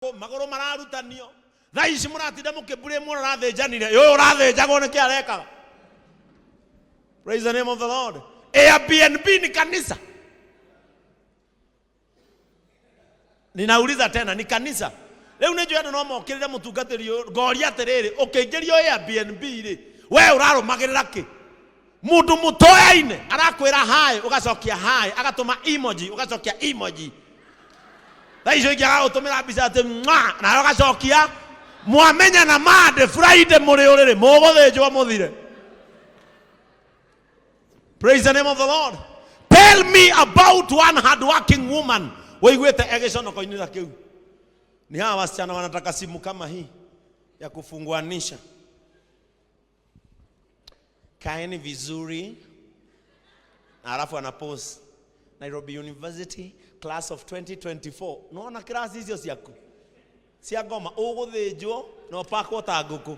Magũrũ mararutanio. Thaa ici mũratinda mũkĩmburĩmwo ũrĩa ũrathĩnjanire. Ũyũ ũrathĩnjagwo nĩkĩ arekaga? Praise the name of the Lord. Airbnb ni kanisa. Ninauliza tena ni kanisa. Rĩu nĩ njũĩ andũ no mokĩrĩre mũtungatĩri ũyũ ngoria atĩrĩrĩ, ũkĩingĩrio Airbnb rĩ, we ũrarũmagĩrĩra kĩ? Mũndũ mũtoyaine arakwĩra hi, ũgacokia hi, agatũma emoji, ũgacokia emoji. Thaa icio ingĩ agagũtũmĩra mbica atĩ mwa, nawe ũgacokia mwamenyana Monday, Friday mũrĩ ũrĩrĩ, mũgũthĩnjwo mũthire. Praise the name of the Lord. Tell me about one hardworking woman wĩiguĩte egĩconoko-inĩ ta kĩu. Ni hawa wasichana wanataka simu kama hii ya kufunguanisha. Kaeni vizuri. Na alafu ana post Nairobi University class of 2024. Nona class icio ciaku cia ngoma ũgũthĩnjwo na ũpakwo ta ngũkũ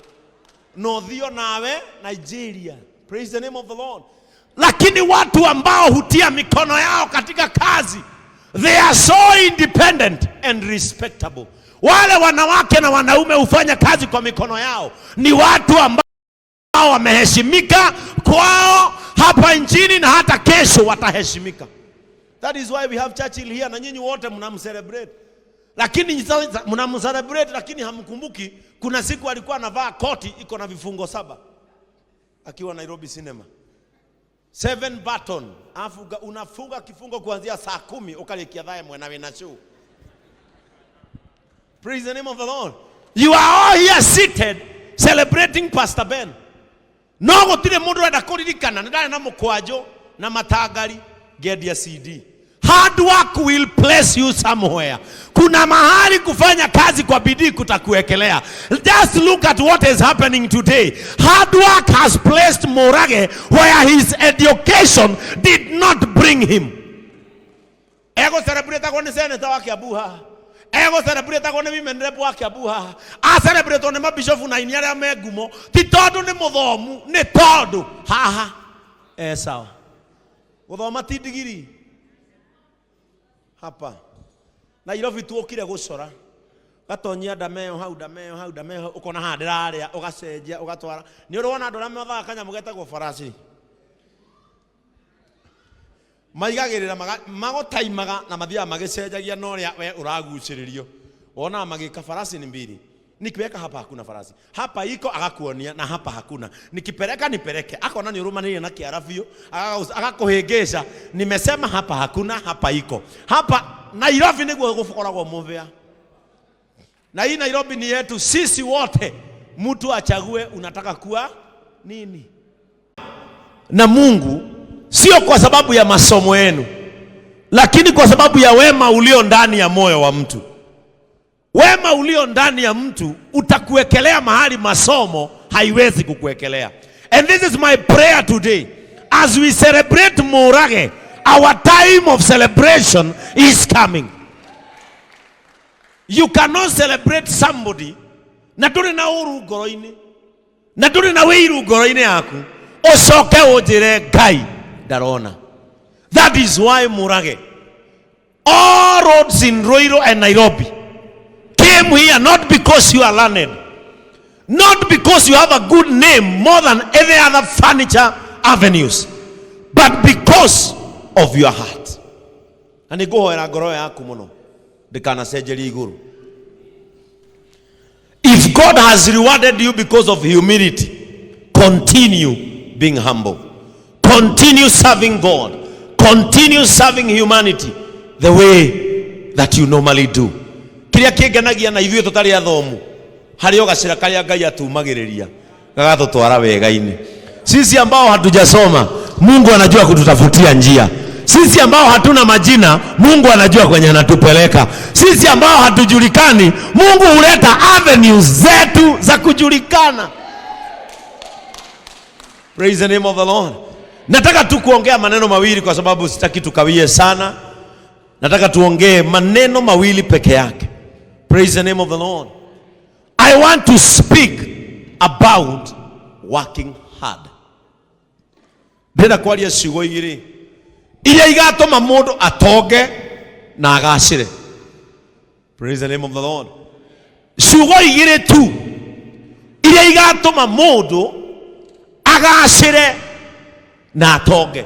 na ũthio nawe Nigeria. Praise the name of the Lord. Lakini watu ambao hutia mikono yao katika kazi, they are so independent and respectable. Wale wanawake na wanaume hufanya kazi kwa mikono yao ni watu ambao wameheshimika kwao hapa nchini na hata kesho wataheshimika. That is why we have Churchill here na nyinyi wote mnamcelebrate. Lakini sasa mnamcelebrate lakini hamkumbuki kuna siku alikuwa anavaa koti iko na vifungo 7 akiwa Nairobi Cinema. 7 button. Afuga, unafunga kifungo kuanzia saa 10 ukarikia thaa ĩmwe na wĩna show. Praise the name of the Lord. You are all here seated celebrating Pastor Ben. No gũtirĩ mũndũ ũrenda kũririkana nĩ ndarĩ na mũkwanjũ na matangari ngĩendia CD. Hard work will place you somewhere. Kuna mahali kufanya kazi kwa bidii kutakuwekelea. Just look at what is happening today. Hard work has placed Murage where his education did not bring him. Ego celebrate nĩ senator wa Kiambu haha. Ego celebrate nĩ women rep wa Kiambu haha. A celebrate nĩ mabishofu na aini arĩa me ngumo. Ti tondũ nĩ mũthomu, nĩ tondũ haha. Sawa. Gũthoma ti ndigiri hapa Nairobi tuokire gũcora gatonyia ndameo hau ndameo hau ndameo hau ũkona haha ndĩrarĩa ũgacenjia ũgatwara nĩ ũrĩ wona andũ arĩa mathaga kanyamũ getagwo farasi maigagĩrĩra magũtaimaga na mathiaga magĩcenjagia na ũrĩa we ũragucĩrĩrio wonaga magĩka farasi ni mbili nikiweka hapa hakuna farasi hapa iko agakuonia na hapa hakuna nikipeleka nipeleke akona ni ũrũmanĩire na kĩara biũ agakũhĩngĩca nimesema hapa hakuna hapa iko hapa Nairobi nĩguo gũkoragwo mũthĩa na hii Nairobi ni yetu sisi wote mtu achague unataka kuwa nini na Mungu sio kwa sababu ya masomo yenu lakini kwa sababu ya wema ulio ndani ya moyo wa mtu. Wema ulio ndani ya mtu utakuwekelea mahali masomo haiwezi kukuwekelea. And this is my prayer today. As we celebrate Murage, our time of celebration is coming. You cannot celebrate somebody na ndũrĩ na ũru ngoro-inĩ, na ndũrĩ na wĩiru ngoro-inĩ yaku, ũcoke ũnjĩre Ngai ndarona. That is why Murage, all roads in Ruiru and Nairobi came here not because you are learned, not because you have a good name more than any other furniture avenues, but because of your heart. Na nĩ ngũhoera ngoro yaku mũno ndĩkanacenjerie igũrũ. If God has rewarded you because of humility, continue being humble. Continue serving God. Continue serving humanity the way that you normally do. Kĩrĩa kĩngenagia na ithuĩ tũtarĩ athomu, harĩ o gacĩra karĩa Ngai atumagĩrĩria gagatũtwara wega-inĩ. Sisi ambao hatujasoma, Mungu anajua kututafutia njia. Sisi ambao hatuna majina, Mungu anajua kwenye anatupeleka. Sisi ambao hatujulikani, Mungu huleta avenues zetu za kujulikana. Praise the name of the Lord. Nataka tu kuongea maneno mawili kwa sababu sitaki tukawie sana. Nataka tuongee maneno mawili peke yake. Praise the name of the Lord. I want to speak about working hard. Ndĩrenda kwaria ciugo igĩrĩ iria igatũma mũndũ atonge na agacĩre. Praise the name of the Lord. Ciugo igĩrĩ tu iria igatũma mũndũ agacĩre na atonge,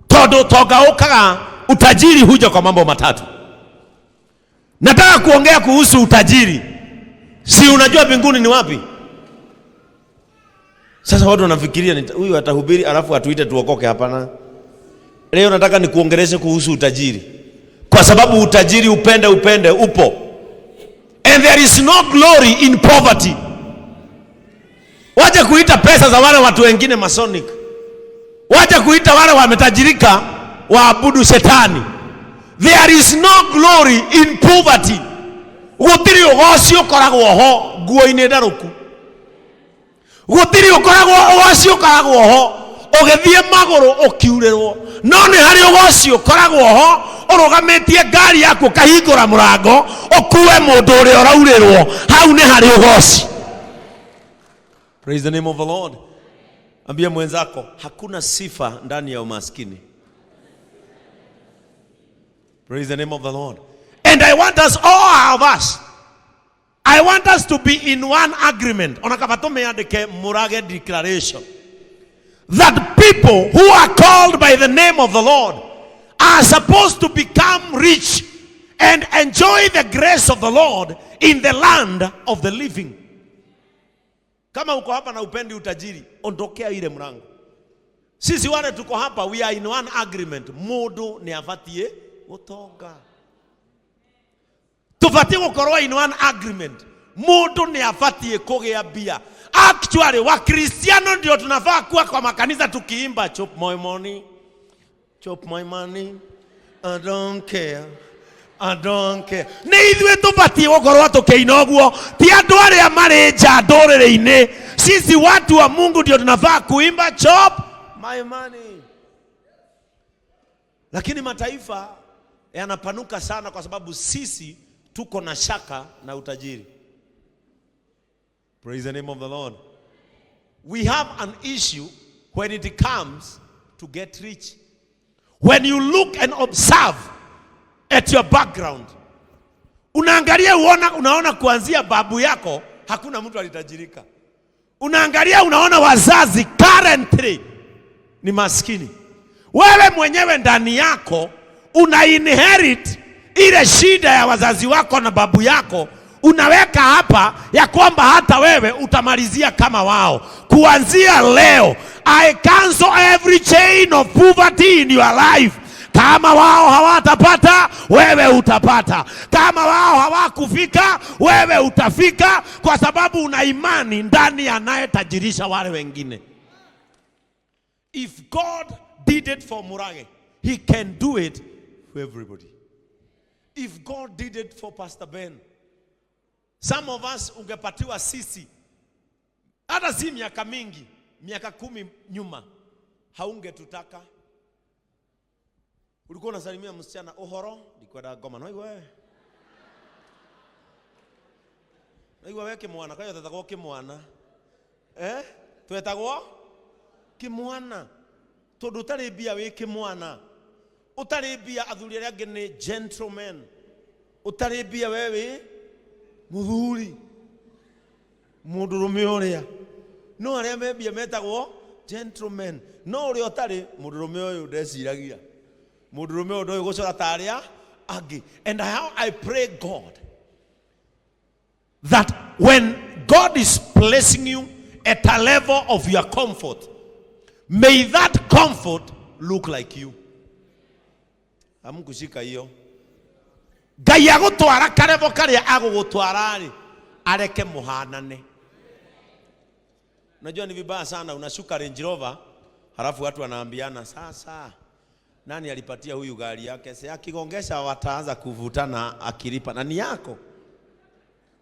tondũ ũtonga ũkaga, utajiri huja kwa mambo matatu. Nataka kuongea kuhusu utajiri. Si unajua mbinguni ni wapi? Sasa watu wanafikiria huyu atahubiri alafu atuite tuokoke. Hapana. Leo nataka nikuongeleshe kuhusu utajiri, kwa sababu utajiri, upende upende, upo, and there is no glory in poverty. Wacha kuita pesa za wale watu wengine Masonic, wacha kuita wale wametajirika waabudu shetani. There is no glory in poverty. Gũtirĩ ũgoci ũkoragwo ho nguo-inĩ ndarũku. Gũtirĩ ũkoragwo ũgoci ũkoragwo ho ũgĩthiĩ magũrũ ũkiurĩrwo, no nĩ harĩ ũgoci ũkoragwo ho ũrũgamĩtie ngari yaku, ũkahingũra mũrango ũkue mũndũ ũrĩa ũraurĩrwo. Hau nĩ harĩ ũgoci. Praise the name of the Lord. Ambia mwenzako, hakuna sifa ndani ya umaskini. Praise the name of the Lord. And I want us, all of us, I want us to be in one agreement. Ona kaba tumeandike Murage Declaration. That people who are called by the name of the Lord are supposed to become rich and enjoy the grace of the Lord in the land of the living. Kama uko hapa na upendi utajiri, ondokea ile mlango. Sisi wale tuko hapa, we are in one agreement. Mundu ni abatie gutonga. Tubatie gukorwo in one agreement. Mundu ni abatie kugĩa mbia. Actually, Wakristiano ndio tunafaa kuwa kwa makanisa tukiimba, "Chop my money, chop my money, I don't care, I don't care." Nĩ ithuĩ tũbatiĩ gũkorwo tũkĩina ũguo, ti andũ arĩa marĩ nja ndũrĩrĩ-inĩ. Sisi watu wa Mungu ndio tunafaa kuimba, "Chop my money." Lakini mataifa yanapanuka sana kwa sababu sisi tuko na shaka na utajiri. Praise the name of the Lord. We have an issue when it comes to get rich. When you look and observe at your background, unaangalia uona, unaona kuanzia babu yako hakuna mtu alitajirika. Unaangalia unaona wazazi currently ni maskini. Wewe mwenyewe ndani yako una inherit ile shida ya wazazi wako na babu yako, unaweka hapa ya kwamba hata wewe utamalizia kama wao. Kuanzia leo, I cancel every chain of poverty in your life. Kama wao hawatapata, wewe utapata. Kama wao hawakufika, wewe utafika, kwa sababu una imani ndani anayetajirisha wale wengine. If God did it for Murage, he can do it for everybody. If God did it for Pastor Ben, some of us ungepatiwa sisi, hata si miaka mingi, miaka 10 nyuma, haungetutaka. Ulikuwa unasalimia msichana, "Uhoro," "Ndikwenda ngoma." "No iwe naigua we kimwana kayo tetagwo kimwana, eh, twetagwo kimwana tondu utari mbia wi kimwana, utari mbia athuri aria angĩ nĩ gentlemen, utari mbia we wi muthuri mundurume uria, no aria me mbia metagwo gentlemen, no uria utari mundurume uyu ndeciragia mundurume uyu ndoĩ gũcora ta aria angĩ. And how I pray God that when God is placing you at a level of your comfort, may that comfort look like you. Hamkushika hiyo. Ngai agũtwara karevo karĩa agũgũtwara rĩ, areke mũhanane. Unajua ni vibaya sana, unashuka Range Rover halafu watu wanaambiana, "Sasa nani alipatia huyu gari yake?" Si akigongesha wataanza kuvutana akilipa, na ni yako.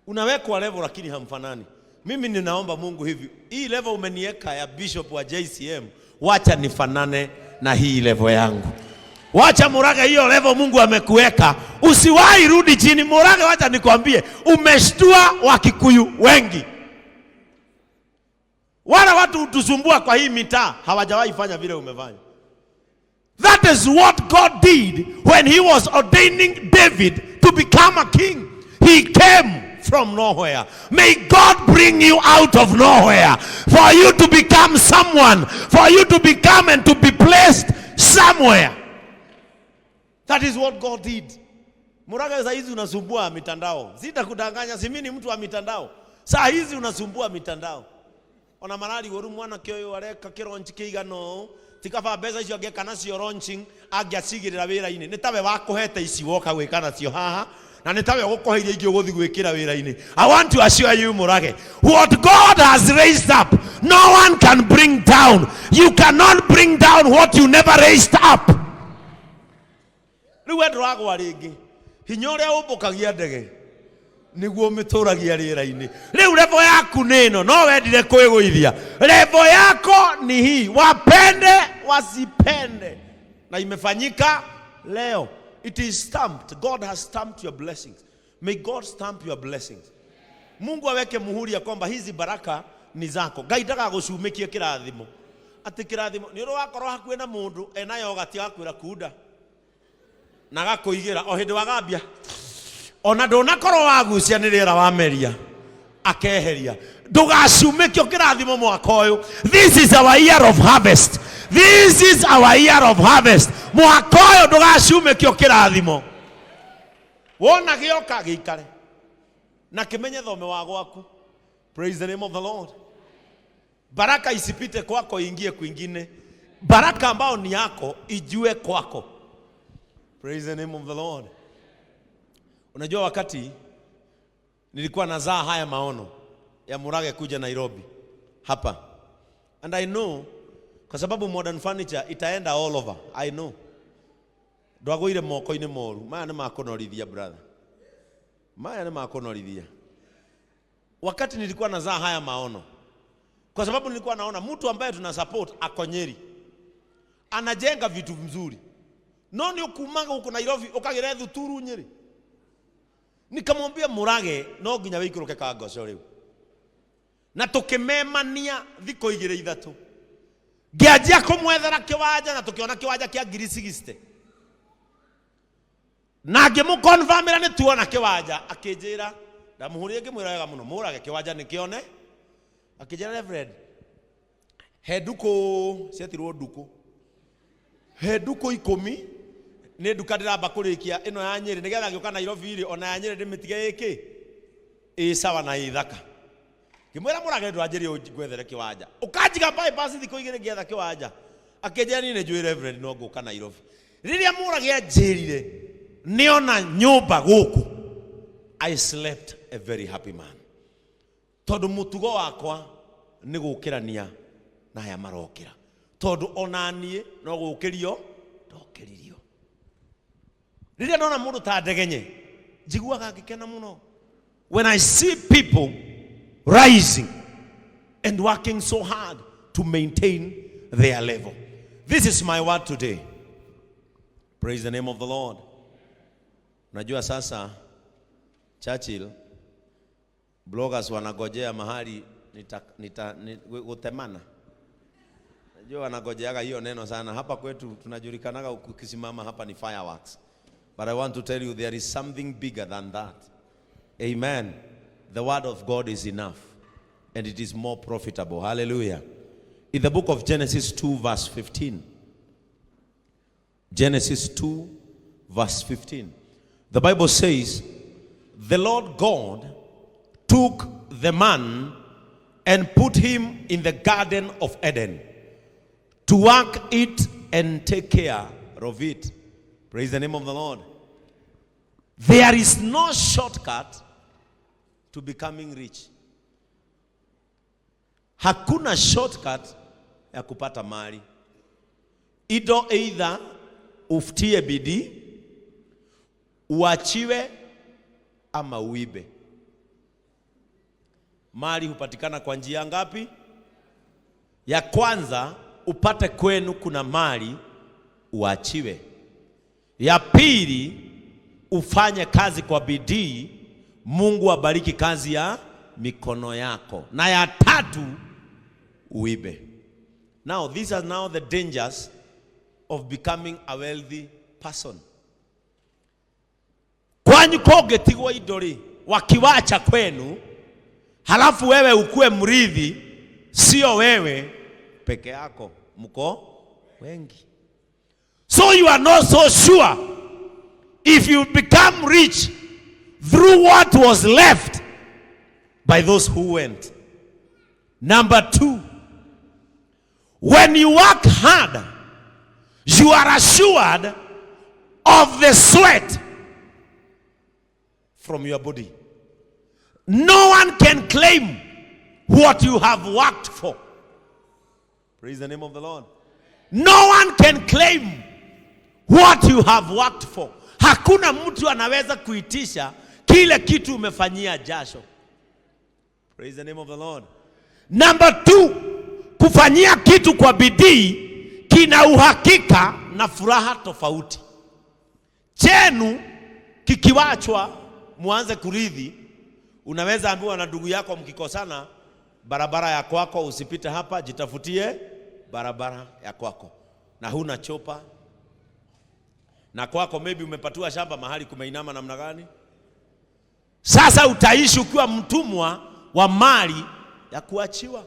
Unawekwa level lakini hamfanani. Mimi ninaomba Mungu hivi, hii level umeniweka ya bishop wa JCM, wacha nifanane na hii level yangu. Wacha Murage, hiyo level Mungu amekuweka, usiwahi rudi chini. Murage, wacha nikwambie, umeshtua Wakikuyu wengi. Wale watu hutusumbua kwa hii mitaa hawajawahi fanya vile umefanya. That is what God did when he was ordaining David to become a king. He came from nowhere. May God bring you out of nowhere for you to become someone, for you to become and to be placed somewhere. That is what God did. Murage, saa hizi unasumbua mitandao. Sitakudanganya, si mimi ni mtu wa mitandao. Saa hizi unasumbua mitandao. Ona marari goru mwanake ũyũ areka kĩronchi kĩigana ũũ, ti kaba mbeca icio angĩeka nacio launching angĩacigĩrĩra wĩra-inĩ. Nĩ tawe wakũhete ici woka gwĩka nacio haha, na nĩ tawe ũgũkũhe iria ingĩ ũgũthiĩ gwĩkĩra wĩra-inĩ. I want to assure you, Murage, what God has raised up, no one can bring down. You cannot bring down what you never raised up. Rĩu we ndũragwa rĩngĩ. Hinya ũrĩa ũmbũkagia ndege nĩguo ũmĩtũragia rĩera-inĩ. Rĩu level yaku nĩ ĩno, no wendire kwĩgũithia. Level yako ni hii, wapende wasipende, na imefanyika leo. It is stamped. God has stamped your blessings. May God stamp your blessings. Mungu aweke muhuri ya kwamba hizi baraka ni zako. Ngai ndagagũcumikie kĩrathimo, atĩ kĩrathimo nĩ ũrĩ wakorwo hakuhĩ na mũndũ ena yogati agakwĩra kunda na agakũigĩra o hĩndĩ wagambia, ona ndũnakorwo wagucia nĩ rĩera wameria akeheria. Ndũgacumĩkio kĩrathimo mwaka ũyũ. This is our year of harvest. This is our year of harvest. Mwaka ũyũ ndũgacumĩkio kĩrathimo. Wona gĩoka, gĩikare na kĩmenye thome wa gwaku. Praise the name of the Lord. Baraka isipite kwako ingie kwingine. Baraka ambao ni yako ijue kwako. Praise the name of the Lord. Unajua, wakati nilikuwa nazaa haya maono ya Murage kuja Nairobi hapa, and I know kwa sababu Modern Furniture itaenda all over. I know ndwagũire moko-inĩ moru. Maya nĩ makũnorithia, brother, maya nĩ makũnorithia. Wakati nilikuwa nazaa haya maono, kwa sababu nilikuwa naona mtu ambaye tuna support ako Nyeri, anajenga vitu mzuri, no nĩ ũkumaga gũkũ Nairobi ũkagĩra thuturu Nyeri. Nikamwambia, "Murage, no nginya wĩikũrũke Kangoco rĩu." Na tũkĩmemania thikũ igĩrĩ ithatũ, ngĩanjia kũmwethera kĩwanja, na tũkĩona kĩwanja kĩa ngiri 60, na ngĩmũconfirmĩra nĩ tuona kĩwanja. Akĩnjĩra, ndamũhũrire, ngĩmwĩra wega mũno, "Mũrage, kĩwanja nĩ kĩone." Akĩnjĩra, "Reverend, he ndukũ cietirwo ndukũ, he ndukũ 10, nĩ nduka ndĩramba kũrĩkia ĩno ya Nyĩrĩ, nĩgetha ngĩũka Nairobi rĩ, ona ya Nyĩrĩ ndĩmĩtige ĩkĩ ĩ sawa na ĩ thaka." Ngĩmwĩra, "Mũrage, ndwanjĩrie ngwethere kĩwanja, ũkanjiga bypass thikũ 2 ngĩetha kĩwanja." Akĩnjĩra, "Niĩ nĩ njũĩ, Reverend, no ngũka Nairobi." Rĩrĩa Mũrage anjĩrire nĩona nyũmba gũkũ, I slept a very happy man, tondũ mũtugo wakwa nĩ gũkĩrania na aya marokĩra, tondũ ona niĩ no gũkĩrio ndokĩririo. Rĩrĩa ndona mũndũ ta Ndegenye, njiguaga ngĩkena mũno. When I see people rising and working so hard to maintain their level. This is my word today. Praise the name of the Lord. Unajua sasa, Churchill, bloggers wanagojea mahali nita, nita, gutemana. Najua wanagojeaga hiyo neno sana. Hapa kwetu tunajulikanaga ukisimama hapa ni fireworks. But I want to tell you there is something bigger than that. Amen. The word of God is enough and it is more profitable. Hallelujah. In the book of Genesis 2 verse 15. Genesis 2 verse 15. The Bible says, "The Lord God took the man and put him in the Garden of Eden to work it and take care of it." Praise the name of the Lord. There is no shortcut to becoming rich. Hakuna shortcut ya kupata mali. Ido either utie bidii, uachiwe ama uibe. Mali hupatikana kwa njia ngapi? Ya kwanza, upate kwenu kuna mali, uachiwe. Ya pili, ufanye kazi kwa bidii, Mungu abariki kazi ya mikono yako. Na ya tatu, uibe. Now, these are now the dangers of becoming a wealthy person. Kwanyu kũngĩtigwo indo rĩ, wakiwacha kwenu, halafu wewe ukuwe mrithi, sio wewe peke yako, mko wengi. So you are not so sure if you become rich through what was left by those who went. Number two, when you work hard, you are assured of the sweat from your body. No one can claim what you have worked for. Praise the name of the Lord. No one can claim what you have worked for. Hakuna mtu anaweza kuitisha kile kitu umefanyia jasho. Praise the name of the Lord. Number two, kufanyia kitu kwa bidii kina uhakika na furaha tofauti. Chenu kikiwachwa muanze kurithi, unaweza ambiwa na ndugu yako mkikosana, barabara ya kwako usipite hapa, jitafutie barabara ya kwako, na huna chopa na kwako maybe umepatiwa shamba mahali kumeinama namna gani. Sasa utaishi ukiwa mtumwa wa mali ya kuachiwa.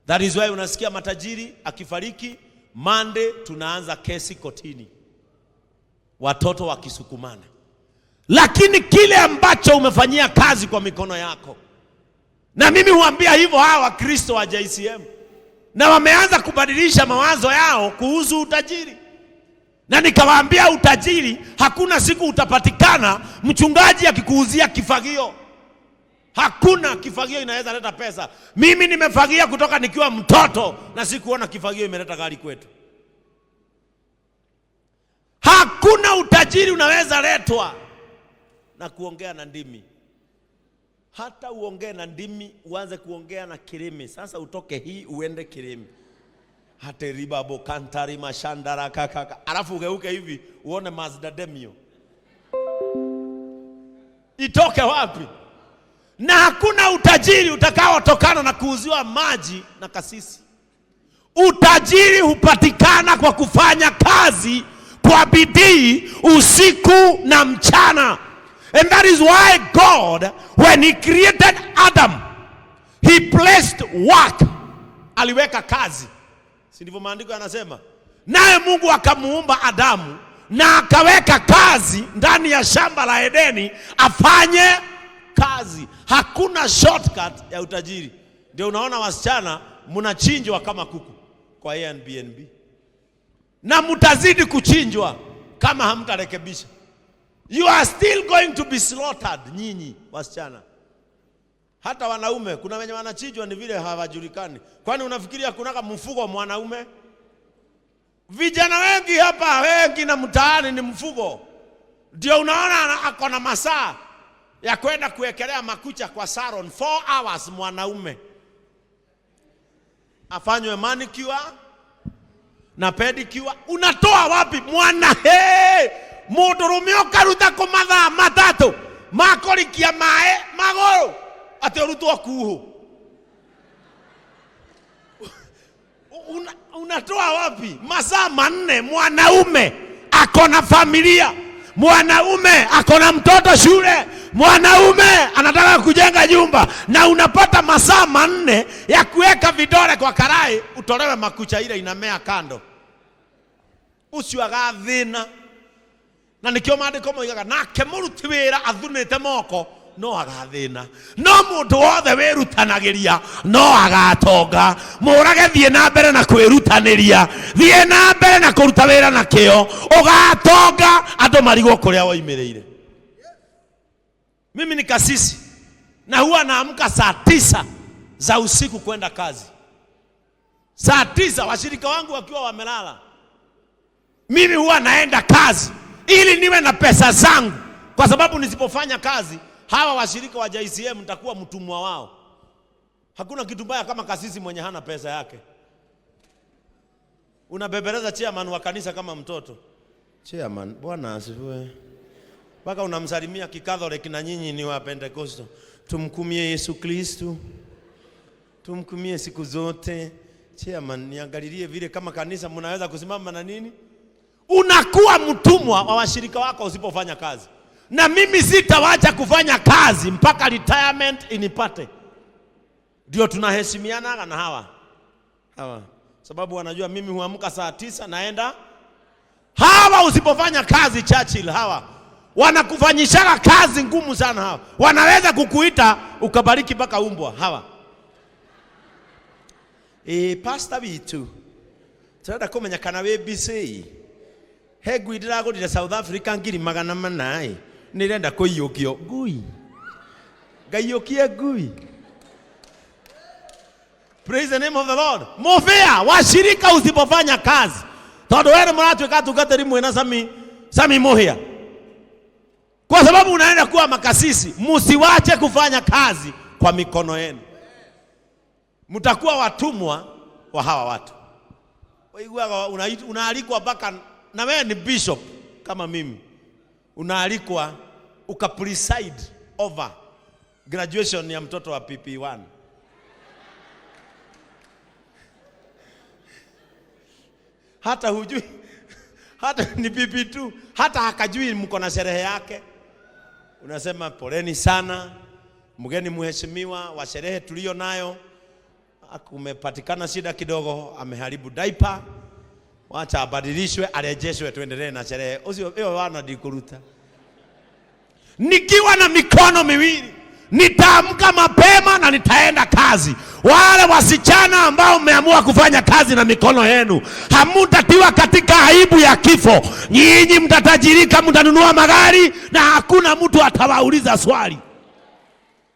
That is why unasikia matajiri akifariki, Monday tunaanza kesi kotini, watoto wakisukumana. Lakini kile ambacho umefanyia kazi kwa mikono yako, na mimi huambia hivyo hawa Wakristo wa JCM, na wameanza kubadilisha mawazo yao kuhusu utajiri. Na nikawaambia utajiri hakuna siku utapatikana mchungaji akikuuzia kifagio. Hakuna kifagio inaweza leta pesa. Mimi nimefagia kutoka nikiwa mtoto na sikuona kifagio imeleta gari kwetu. Hakuna utajiri unaweza letwa na kuongea na ndimi. Hata uongee na ndimi, uanze kuongea na kirimi. Sasa utoke hii uende kirimi. Hate ribabo kantari mashandara kakaka. Alafu ugeuke hivi uone Mazda Demio. Itoke wapi? Na hakuna utajiri utakaotokana na kuuziwa maji na kasisi. Utajiri hupatikana kwa kufanya kazi kwa bidii usiku na mchana. And that is why God, when he created Adam, he placed work. Aliweka kazi. Si ndivyo maandiko yanasema? Naye Mungu akamuumba Adamu na akaweka kazi ndani ya shamba la Edeni afanye kazi. Hakuna shortcut ya utajiri. Ndio unaona wasichana mnachinjwa kama kuku kwa Airbnb. Na mtazidi kuchinjwa kama hamtarekebisha. You are still going to be slaughtered, nyinyi wasichana. Hata wanaume kuna wenye wanachinjwa ni vile hawajulikani. Kwani unafikiria kunaka mfugo mwanaume? Vijana wengi hapa wengi na mtaani ni mfugo. Ndio unaona ako na masaa ya kwenda kuwekelea makucha kwa salon 4 hours mwanaume. Afanywe manicure na pedicure. Unatoa wapi mwana? Hey! Mundurume ukaruta ku mathaa matatu makorikia mae maguru ati urutwo kuhu. Unatoa wapi masaa manne? Mwanaume ako na familia, mwanaume ako na mtoto shule, mwanaume anataka kujenga nyumba, na unapata masaa manne ya kuweka vidole kwa karai utolewe makucha ile inamea kando. Ucio agathina. Na nikio maandiko moigaga nake muruti wira athunite moko no agathina, no mundu wothe wirutanagiria no agatonga. Murage thie na mbere na kwirutaniria, thie na mbere na kuruta wira na kio, ugatonga andu marigwo kuria woimiriire. Mimi ni kasisi na huwa naamka saa 9 za usiku kwenda kazi. Saa 9 washirika wangu wakiwa wamelala, mimi huwa naenda kazi ili niwe na pesa zangu, kwa sababu nisipofanya kazi hawa washirika wa JCM nitakuwa mtumwa wao. Hakuna kitu mbaya kama kasisi mwenye hana pesa yake. Unabebeleza chairman wa kanisa kama mtoto. Chairman, Bwana asifiwe. Mpaka unamsalimia kikatholiki na nyinyi ni wa Pentecostal. Tumkumie Yesu Kristo. Tumkumie siku zote. Chairman, niangalilie vile kama kanisa mnaweza kusimama na nini? Unakuwa mtumwa wa washirika wako usipofanya kazi. Na mimi sitawacha kufanya kazi mpaka retirement inipate. Ndio tunaheshimiana na hawa hawa, sababu wanajua mimi huamka saa 9 naenda. Hawa usipofanya kazi, Churchill, hawa wanakufanyishaga kazi ngumu sana. Hawa wanaweza kukuita ukabariki mpaka umbwa hawa. E, pastor witu, turenda kumenya kana wĩ busy. He ngui ndĩragũrire South Africa 400,000 ĩ, nĩrenda kũiyũkio. Ngui ngaiyũkie ngui? Praise the name of the Lord. Mufia washirika, usipofanya kazi, tondu wewe mratuĩka atungatĩri mwĩna Sami Sami Muhia, kwa sababu unaenda kuwa makasisi, msiwache kufanya kazi kwa mikono yenu, mtakuwa watumwa wa hawa watu. Waiguaga unaalikwa mpaka na wewe ni bishop kama mimi, unaalikwa uka preside over graduation ya mtoto wa PP1. Hata hujui hata ni PP2, hata hakajui mko na sherehe yake. Unasema, "Poleni sana mgeni mheshimiwa wa sherehe tuliyo nayo, kumepatikana shida kidogo, ameharibu diaper, wacha abadilishwe, arejeshwe, tuendelee na sherehe." Ucio hiyo wana ndikuruta. Nikiwa na mikono miwili nitaamka mapema na nitaenda kazi. Wale wasichana ambao mmeamua kufanya kazi na mikono yenu, hamutatiwa katika aibu ya kifo. Nyinyi mtatajirika, mtanunua magari na hakuna mtu atawauliza swali.